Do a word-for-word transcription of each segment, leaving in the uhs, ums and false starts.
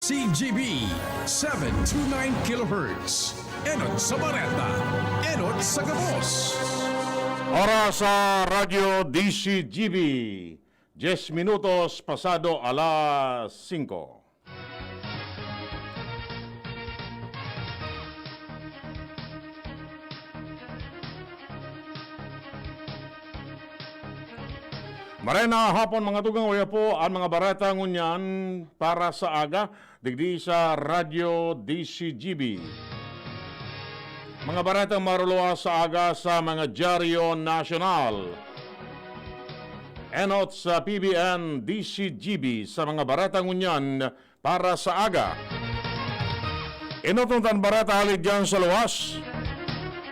D G B, seven two nine kilohertz. Enot sa Bareta, enot sa gabos. Oras sa Radyo D C G B, diez minutos pasado alas singko. Maray na hapon, mga tugang, uya po an mga bareta ngunyan para sa aga, digdi sa Radyo D C G B. Mga baretang maruluwas sa aga sa mga dyaryo nasyonal. Enot sa P B N D C G B sa mga bareta ngunyan para sa aga. Enot ta an bareta hali diyan sa luwas,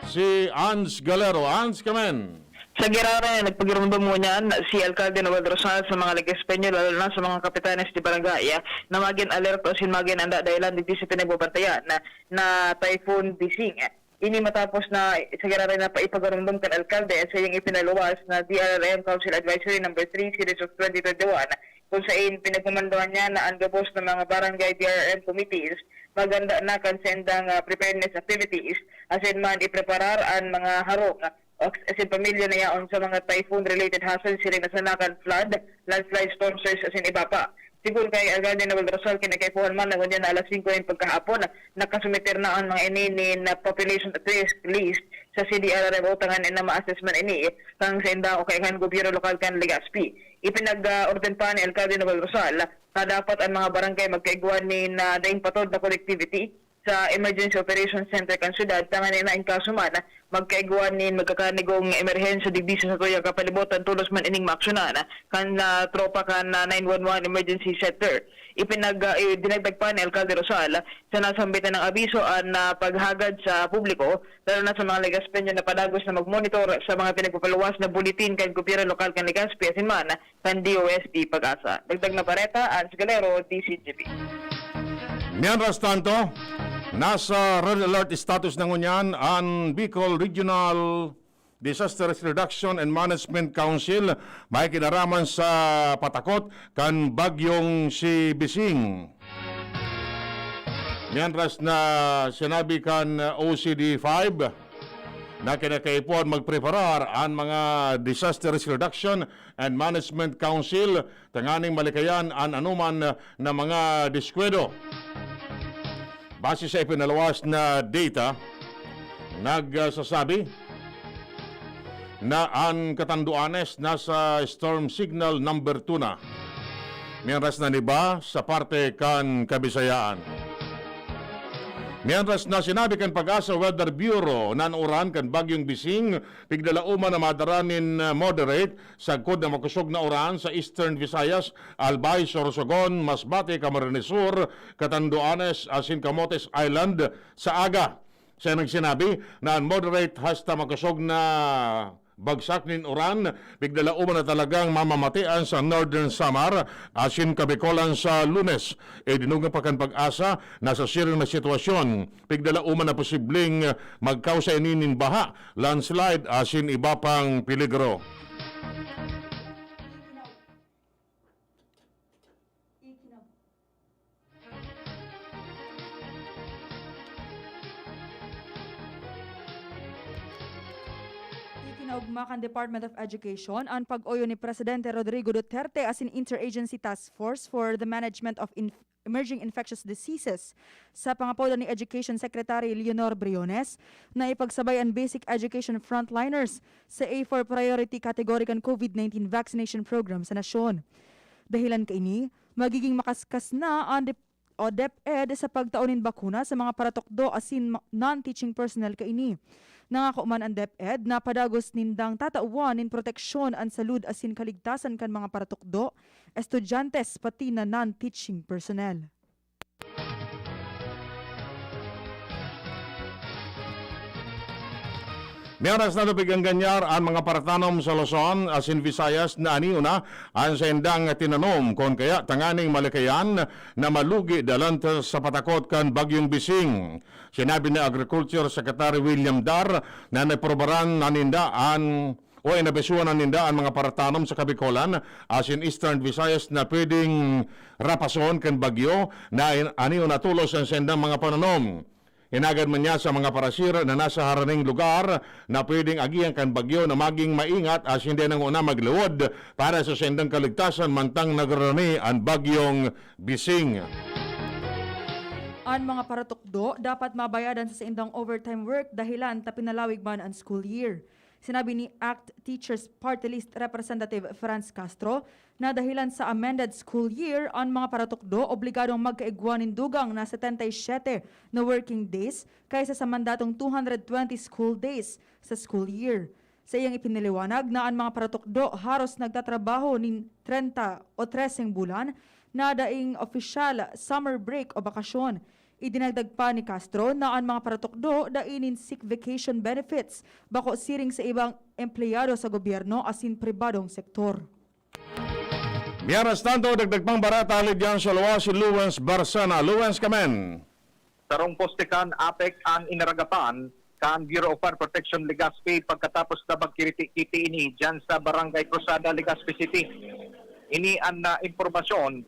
si Ans Galero. Ans, kamen. Sa giraray na nagpagirumdom ngunyan si Alkalde Noel Rosal sa mga Legazpeño, lalo na sa mga kapitanes de barangay, na magin alerto asin magin anda dahelan digdi sa pinagbabantayan na, na Typhoon Bising. Ini matapos na sa giraray na paipagarumdom kan alkalde sa iyang ipinaluwas na D R R M Council Advisory Number three Series of twenty twenty-one, kung sain pinagmamanduan niya na an gabos na mga barangay D R R M committees maganda na kan saindang, ah, preparedness activities, asin man ipreparar an mga harong o asin pamilya na yaon sa mga typhoon-related hazards, siring na sanakan, flood, landslide, storm surge, asin iba pa. Sigon kay Alcalde Noel Rosal, kinakaipuhan man na ngunyan na alas singko nin pagkahapon, nakasumiter na an mga ini nin population at risk list sa C D R R M O, tanganing na ma-assess man ini kan saindang o kaiyan gobyerno lokal kan Legazpi. Ipinag-, ah, orden pa ni Alcalde Noel Rosal na dapat an mga barangay magkaigwa nin, ah, daing patod na connectivity sa Emergency Operations Center kan syudad, tanganing na in kaso man magkaigwa nin magkakanigong emerhensya digdi sa satuyang kapalibutan, tolos man ining maaksyonan kan, ah, tropa kan, ah, nine one one Emergency Center. Ipinag-, ah, idinagdag pa ni Alcalde Rosal sa nasambitan na abiso an, ah, paghagad sa publiko, lalo na sa mga Legazpeño, na padagos na magmonitor sa mga pinagpapaluwas na bulletin kan gobyerno lokal kan Legazpi asin man kan D O S T PAGASA. Dagdag na bareta, Ans Galero, D C G B. Mientras tanto, nasa red alert status na ngunyan an Bicol Regional Disaster Risk Reduction and Management Council, may kinaraman sa patakot kan bagyong si Bising. Mientras na sinabi kan O C D five na kinakaipuhan magpreparar an mga Disaster Risk Reduction and Management Council tanganing malikayan an anoman na mga diskuedo. Base sa ipinaluwas na data, nagsasabi na an Catanduanes nasa storm signal number two na. Mientras na an iba sa parte kan Kabisayaan. Mientras na sinabi kan PAGASA Weather Bureau na an uran kan Bagyong Bising pigdalaoman na madara nin, ah, moderate sagkod na makosog na uran sa Eastern Visayas, Albay, Sorsogon, Masbate, Camarines Sur, Catanduanes asin Camotes Island sa aga. Siya nagsinabi na an moderate hasta makosog na bagsak nin uran, pigdalaoman na talagang mamamatian sa Northern Samar asin Kabicolan sa Lunes. Idinugna pa kan PAGASA na sa siring na sitwasyon, pigdalaoman na posibleng magkausa ini nin baha, landslide asin iba pang peligro. Ikinaugma kan Department of Education an pag-oyo ni Presidente Rodrigo Duterte asin Interagency Task Force for the Management of Inf-, Emerging Infectious Diseases sa pangapodan ni Education Secretary Leonor Briones na ipagsabay an basic education frontliners sa A four priority category kan COVID nineteen vaccination program sa nasyon. Dahilan kaini, magiging makaskas na an dep-, o DepEd sa pagtao nin bakuna sa mga paratukdo asin ma-, non-teaching personnel kaini. Nangako man an DepEd na padagos nindang tatawan nin proteksyon an salud asin kaligtasan kan mga paratukdo, estudyantes, pati na non-teaching personnel. Mientras na tupig an ganyar an mga paratanom sa Luzon asin Visayas na anion na an saindang tinanom, kun kaya tanganing malikayan na malugi dalan ta sa patakot kan Bagyong Bising. Sinabi ni Agriculture Secretary William Dar na naprobaran na ninda an o inabisuhan na ninda an mga paratanom sa Kabikolan asin Eastern Visayas na pwedeng rapason kan bagyo na in-, ani o natulos an saindang mga pananom. Hinagad man niya sa mga parasira na nasa haraning lugar na pwedeng agihan kan bagyo na maging maingat asin dai nanguna magluod para sa saindang kaligtasan mantang nagrarani an bagyong Bising. An mga paratukdo dapat mabayadan sa saindang overtime work dahilan ta pinalawig man an school year. Sinabi ni ACT Teachers Party List Representative Franz Castro na dahilan sa amended school year, an mga paratukdo obligadong magkaigwa nin dugang na setenta y siete na working days kaysa sa mandatong two hundred twenty school days sa school year. Sa iyang ipinaliwanag na an mga paratukdo haros nagtatrabaho nin trenta o treseng bulan na daing opisyal summer break o bakasyon. Idinagdag pa ni Castro na an mga paratukdo dai nin sick vacation benefits, bako siring sa ibang empleyado sa gobyerno asin pribadong sektor. Mientras tanto, dagdag pang bareta, halid diyan sa luwas si Luwens Barsana. Luwens, kamen. Sarong poste kan APEC an inaragapan kan Bureau of Fire Protection Legazpi pagkatapos na magkiriti-kiti ini diyan sa Barangay Cruzada, Legazpi City. Ini an, ah, impormasyon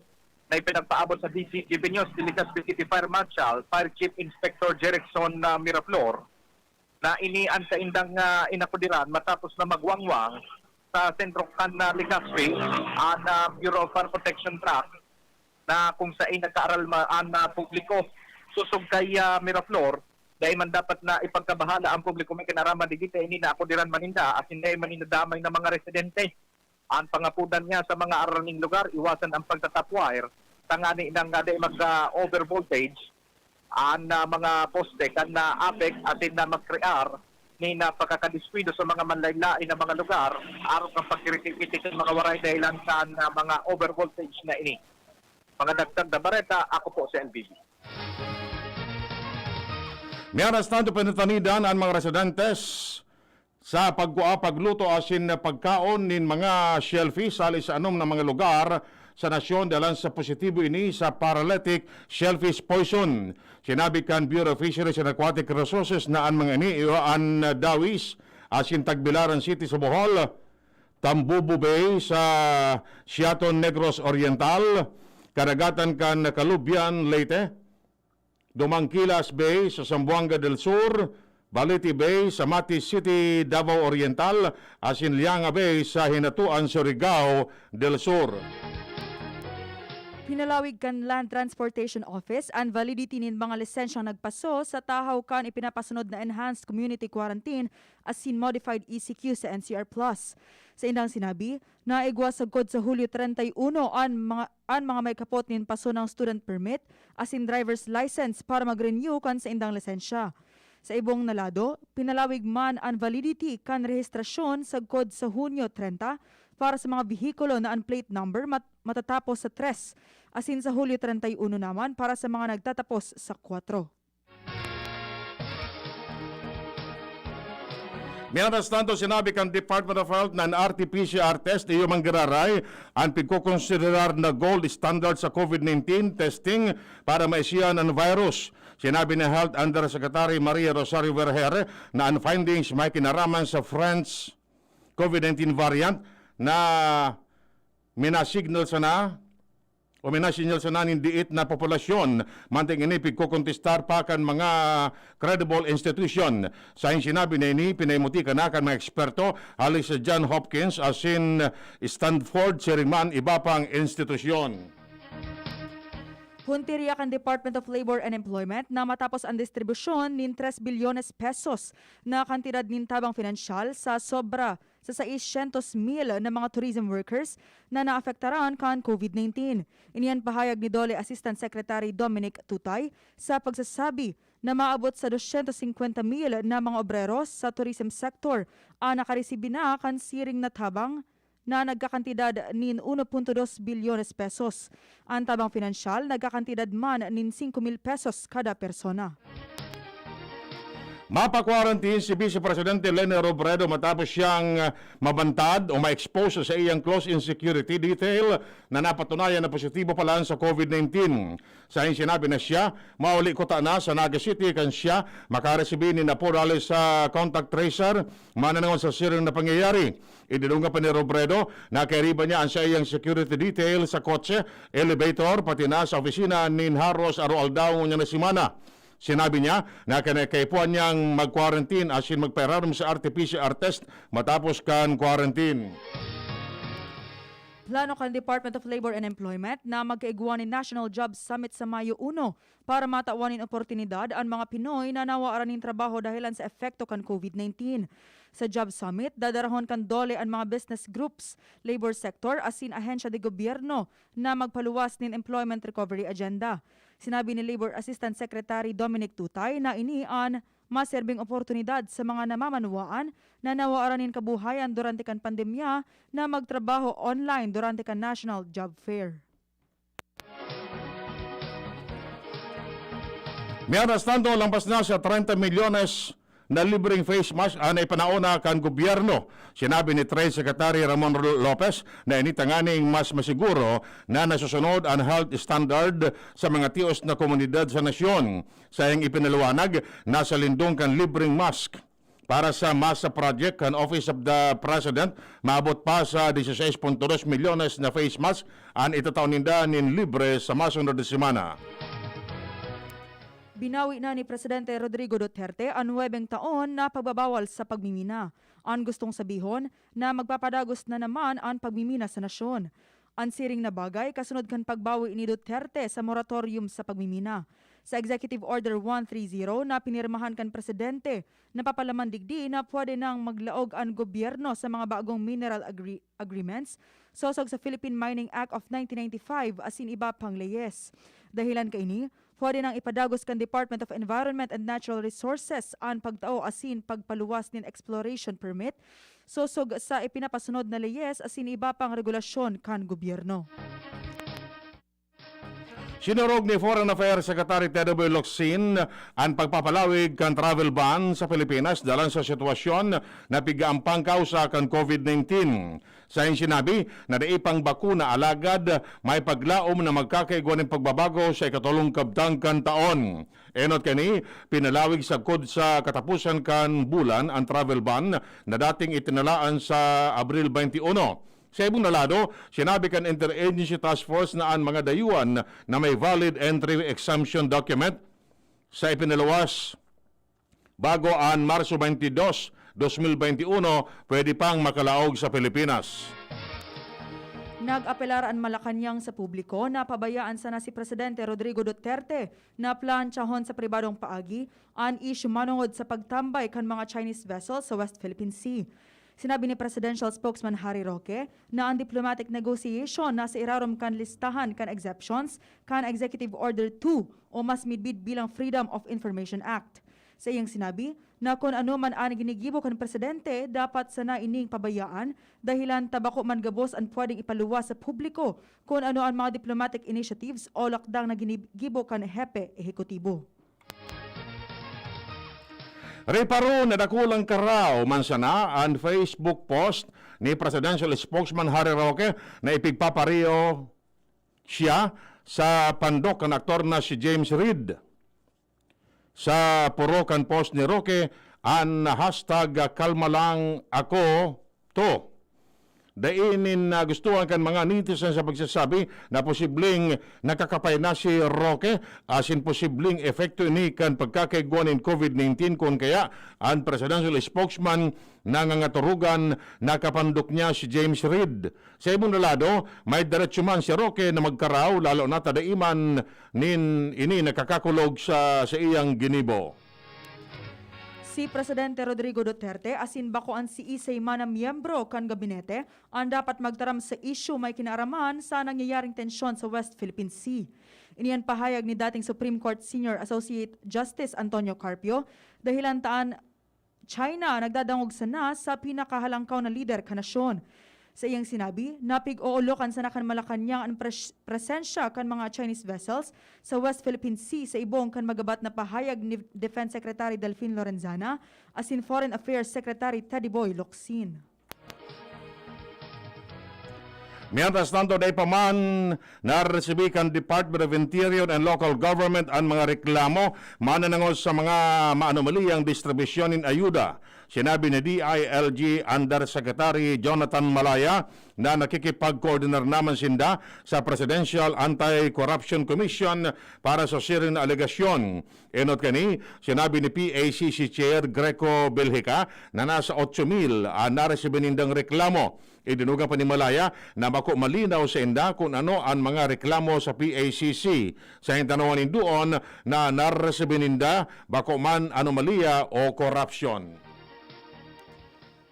na ipinagpaabot sa D Z G B News si Legazpi City Fire Marshal, Fire Chief Inspector Jerickson, ah, Miraflor, na ini an saindang, ah, inakudiran matapos na magwangwang sa sentro kan, ah, Legazpi an, ah, Bureau of Fire Protection Truck na kung sain nagkaaral ma-, an, ah, publiko. Sosog kay, ah, Miraflor, dai man dapat na ipagkabahala ang publiko may kinaraman digdi ta ini na ako diran maninda asin dai man inadamay na mga residente. An pangapodan niya sa mga araning lugar, iwasan ang pagtatapwire, tangani nang, ah, dai mag, ah, overvoltage an, ah, mga poste kan na APEC asin na magkrear ni na pagkakadiskuido sa mga manlain-lain na mga lugar, arog kan pagkiriti-kiti kan mga waray dahilan kan, ah, mga overvoltage na ini. Mga dagdag na bareta, ako po si L B B. Mientras tanto, pinatanidan an mga residentes sa pagkua, pagluto asin pagkaon nin mga shellfish hali sa anom na mga lugar sa nasyon dalan sa positibo ini sa paralytic shellfish poison. Sinabi kan Bureau of Fisheries and Aquatic Resources na an mga ini iyo an Dawis asin Tagbilaran City sa Bohol, Tambubo Bay sa Siaton, Negros Oriental, karagatan kan Calubian, Leyte, Dumangkilas Bay sa Zamboanga del Sur, Baliti Bay sa Mati City, Davao Oriental, asin Lianga Bay sa Hinatuan, Surigao del Sur. Pinalawig kan Land Transportation Office an validity nin mga lisensyang nagpaso sa tahaw kan ipinapasunod na Enhanced Community Quarantine asin Modified E C Q sa N C R Plus. Sa indang sinabi, naigwa sagkod sa Hulyo treinta y uno an mga, an mga may kapot nin paso ng student permit asin driver's license para mag-renew kan saindang lisensya. Sa ibong na lado, pinalawig man an validity kan rehistrasyon sagkod sa Hunyo treinta para sa mga behikulo na an plate number mat-, matatapos sa tres, asin sa Hulyo treinta y uno naman para sa mga nagtatapos sa kwatro. Mientras tanto, sinabi kan Department of Health na an R T P C R test iyo manggiraray an pigkokonsiderar na gold standard sa COVID nineteen testing para maisihan an virus. Sinabi ni Health Undersecretary Maria Rosario Vergeire na an findings may kinaraman sa French COVID nineteen variant na minasignal sana o minasignal sana nin diit na populasyon. Manting ini pigkokontestar pa kan mga credible institution. Sa sinabi na ini, pinaimuti na kan mga eksperto hali sa John Hopkins asin Stanford, siring man iba pang institusyon. Puntirya kan Department of Labor and Employment na matapos an distribusyon nin tres bilyones pesos na kantidad nin tabang pinansyal sa sobra sa seiscientos mil na mga tourism workers na naapektaran kan COVID nineteen. Ini an pahayag ni DOLE Assistant Secretary Dominic Tutay sa pagsasabi na maabot sa dosyentos singkwenta mil na mga obreros sa tourism sector an nakaresibi na kan siring na tabang na nagkakantidad nin uno punto dos bilyones pesos. An tabang pinansyal nagkakantidad man nin singko mil pesos kada persona. Mapa-quarantine si Vice Presidente Leni Robredo matapos siyang, ah, mabantad o ma-expose sa iyang close-in security detail na napatunayan na positibo pala sa COVID nineteen. Sa sinabi na siya, mauli kuta na sa Naga City kan siya makaresibi ni Apo Rally sa contact tracer, mananangon sa siring na pangyayari. Idinunga pa ni Robredo na kairiba niya ang sa iyang security detail sa kotse, elevator, pati na sa opisina nin haros aroaldaw ngunyan na semana. Sinabi niya na kinakaipuhan niyang mag-quarantine asin magpairarom sa R T P C R test matapos kan quarantine. Plano kan Department of Labor and Employment na magkaigwa nin National Jobs Summit sa Mayo uno para matawan nin oportunidad an mga Pinoy na nawaaran nin trabaho dahelan sa epekto kan COVID nineteen. Sa Job Summit, dadarahon kan DOLE an mga business groups, labor sector asin ahensya de gobyerno na magpaluwas nin employment recovery agenda. Sinabi ni Labor Assistant Secretary Dominic Tutay na ini an maserbing oportunidad sa mga namamanwaan na nawaaran nin kabuhayan durante kan pandemya na magtrabaho online durante kan National Job Fair. Mientras tanto, lampas na sa treinta milyones na libreng face mask an ipanauna kan gobyerno. Sinabi ni Trade Secretary Ramon Ro- Lopez na ini tanganing mas masiguro na nasusunod an health standard sa mga tios na komunidad sa nasyon. Sa iyang ipinaliwanag, nasa lindong kan libreng mask para sa MASA project kan Office of the President, maabot pa sa dieciséis punto dos milyones na face mask an itatao ninda nin libre sa masunod na semana. Binawi na ni Presidente Rodrigo Duterte an nuwebeng taon na pagbabawal sa pagmimina. An gustong sabihon na magpapadagos na naman an pagmimina sa nasyon. An siring na bagay kasunod kan pagbawi ni Duterte sa moratorium sa pagmimina. Sa Executive Order one three zero na pinirmahan kan presidente, napapalaman digdi na pwede nang maglaog an gobyerno sa mga bagong mineral agri- agreements sosog sa Philippine Mining Act of nineteen ninety-five asin iba pang leyes. Dahilan kaini, pwede nang ipadagos kan Department of Environment and Natural Resources an pagtao asin pagpaluwas nin exploration permit sosog sa ipinapasunod na leyes asin iba pang regulasyon kan gobyerno. Sinurog ni Foreign Affairs Secretary Tedo Boy Locsin an pagpapalawig kan travel ban sa Pilipinas dalan sa sitwasyon na pigaampang kausa kan COVID nineteen. Sa iyang sinabi na dai pang bakuna alagad may paglaom na magkakaigwa nin pagbabago sa ikatolong kabtang kan taon. Enot kani, pinalawig sagkod sa katapusan kan bulan an travel ban na dating itinalaan sa Abril twenty-one. Sa ibong na lado, sinabi kan Interagency Task Force na an mga dayuhan na may valid entry exemption document sa ipinaluwas bago an Marso twenty-two, twenty twenty-one, pwede pang makalaog sa Pilipinas. Nag-apelar an Malacañang sa publiko na pabayaan sana si Presidente Rodrigo Duterte na plantsahon sa pribadong paagi an isyu manongod sa pagtambay kan mga Chinese vessels sa West Philippine Sea. Sinabi ni Presidential Spokesman Harry Roque na an diplomatic negotiation nasa irarom kan listahan kan exemptions kan Executive Order two o mas midbid bilang Freedom of Information Act. Sa iyang sinabi na kun ano man an ginigibo kan presidente, dapat sana ining pabayaan, dahilan ta bako man gabos an pwedeng ipaluwas sa publiko kun ano an mga diplomatic initiatives o lakdang na ginigibo kan hepe ehekutibo. Reparo na dakulang karaw man sana an Facebook post ni Presidential Spokesman Harry Roque na ipigpapareho siya sa pandok kan aktor na si James Reid. Sa puro kan post ni Roque, an hashtag kalma lang ako to. Dai nin nagustuhan kan mga netizen sa pagsasabi na posibleng nakakapay na si Roque asin posibleng epekto ini kan pagkakaigwa nin COVID nineteen kun kaya an presidential spokesman nangangaturugan na kapandok niya si James Reid. Sa ibong na lado, may derecho man si Roque na magkaraw lalo na ta dai man nin ini nakakakulog sa, sa iyang ginibo. Si Presidente Rodrigo Duterte asin bako an siisay man na miyembro kan gabinete an dapat magtaram sa isyu may kinaaraman sa nangyayaring tensyon sa West Philippine Sea. Ini an pahayag ni dating Supreme Court Senior Associate Justice Antonio Carpio, dahilan ta an China nagdadangog sana sa pinakahalangkaw na lider kan nasyon. Sa iyang sinabi, napig-oolokan sana kan Malacañang an pres-, presensya kan mga Chinese vessels sa West Philippine Sea sa ibong kan magabat na pahayag ni Defense Secretary Delfin Lorenzana asin Foreign Affairs Secretary Teddy Boy Locsin. Mientras tanto, dai pa man naresibi kan Department of Interior and Local Government an mga reklamo mananangos sa mga maanomaliyang distribusyon nin ayuda. Sinabi ni D I L G Undersecretary Jonathan Malaya na nakikipagkoordinar naman sinda sa Presidential Anti-Corruption Commission para sa siring na alegasyon. Enot kani, sinabi ni P A C C Chair Greco Belgica na nasa otso mil an naresibi nindang reklamo. Idinugang pa ni Malaya na bako malinaw sa inda kun ano an mga reklamo sa P A C C. Sa hintanawan nin duon na naresibi ninda, bako man anomalya o korapsyon.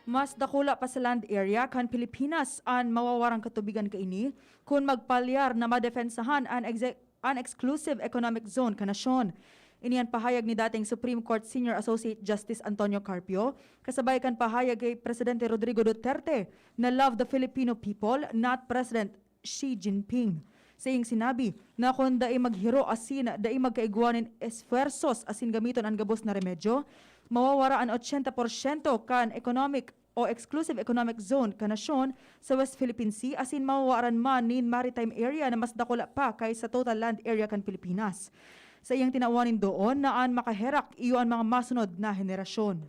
Mas dakula pa sa land area kan Pilipinas an mawawarang katubigan kaini kun magpalyar na madepensahan an exe-, an exclusive economic zone kan nasyon. Ini an pahayag ni dating Supreme Court Senior Associate Justice Antonio Carpio, kasabay kan pahayag kay Presidente Rodrigo Duterte na love the Filipino people, not President Xi Jinping. Sa iyang sinabi na kun dai maghiro asin dai magkaigwa nin esfuersos asin gamiton an gabos na remedyo, mawawara an ochenta porsyento kan economic o exclusive economic zone kan nasyon sa West Philippine Sea asin mawawaran man nin maritime area na mas dakula pa kay sa total land area kan Pilipinas. Sa iyang tinawan nin doon na an makaherak iyo an mga masunod na henerasyon.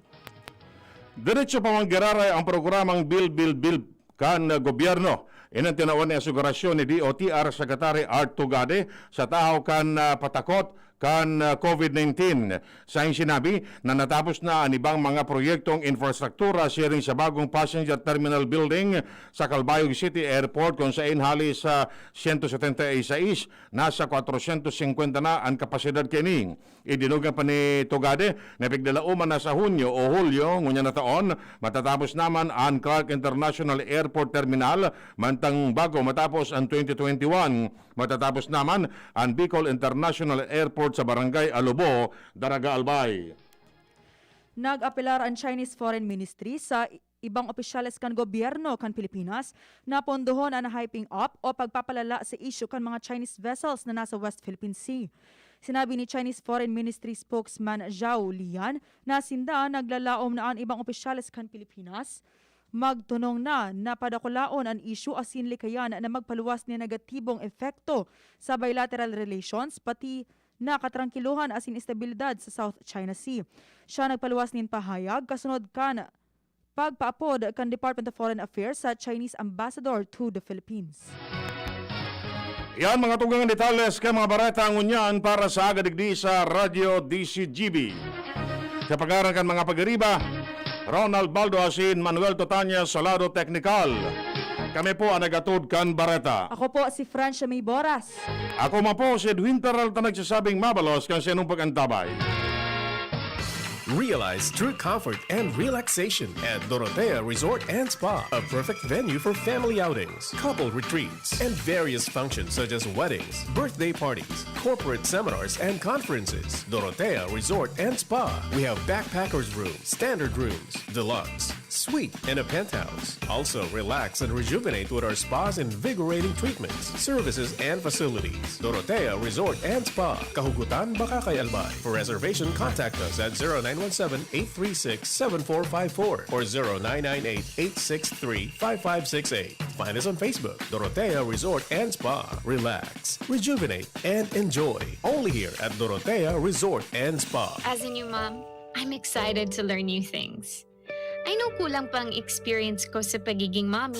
Diretso pa man giraray ang programang Build, Build, Build kan gobyerno. Ini an tinawan na asegurasyon ni D O T R Secretary Art Tugade sa tahaw kan ah, patakot kan ah, COVID nineteen. Sa iyang sinabi na natapos na an ibang mga proyektong infrastruktura siring sa bagong passenger terminal building sa Calbayog City Airport, kung sain hali sa siyento setenta y seis, nasa kwatrosyentos singkwenta na an kapasidad kaini. Idinugang pa ni Tugade na pigdalaoman na sa Hunyo o Hulyo ngunyan na taon, matatapos naman an Clark International Airport Terminal, mantang bago matapos an twenty twenty-one, matatapos naman an Bicol International Airport sa Barangay Alubo, Daraga Albay. Nag-apelar an Chinese Foreign Ministry sa ibang opisyales kan gobyerno kan Pilipinas na pondohon an hyping up o pagpapalala sa isyu kan mga Chinese vessels na nasa West Philippine Sea. Sinabi ni Chinese Foreign Ministry spokesman Zhao Liyan na sinda naglalaom na an ibang opisyales kan Pilipinas magtunong na na padakulaon an isyu asin likayan na magpaluwas nin negatibong epekto sa bilateral relations pati na katrangkilohan asin estabilidad sa South China Sea. Siya nagpaluwas nin pahayag kasunod kan pagpaapod kan Department of Foreign Affairs sa Chinese Ambassador to the Philippines. Yan mga tugang detalles kan mga bareta ngunyan para sa aga digdi sa Radyo D C G B. Sa pangaran kan mga pagiriba, Ronald Baldo asin Manuel Totanya sa lado teknikal. Kami po ang nagatod kan bareta. Ako po si Francia May Boras. Ako man po si Edwin Peralta nagsasabing mabalos kan sinong pag-antabay. Realize true comfort and relaxation at Dorotea Resort and Spa, a perfect venue for family outings, couple retreats, and various functions such as weddings, birthday parties, corporate seminars, and conferences. Dorotea Resort and Spa. We have backpackers room, standard rooms, deluxe, suite, and a penthouse. Also, relax and rejuvenate with our spa's invigorating treatments, services, and facilities. Dorotea Resort and Spa, Kahugutan, Bacacay, Albay. For reservation, contact us at zero nine one seven, eight three six, seven four five four or zero nine nine eight, eight six three, five five six eight. Find us on Facebook, Dorotea Resort and Spa. Relax, rejuvenate, and enjoy. Only here at Dorotea Resort and Spa. As a new mom, I'm excited to learn new things. I know kulang pa ang experience ko sa pagiging mommy,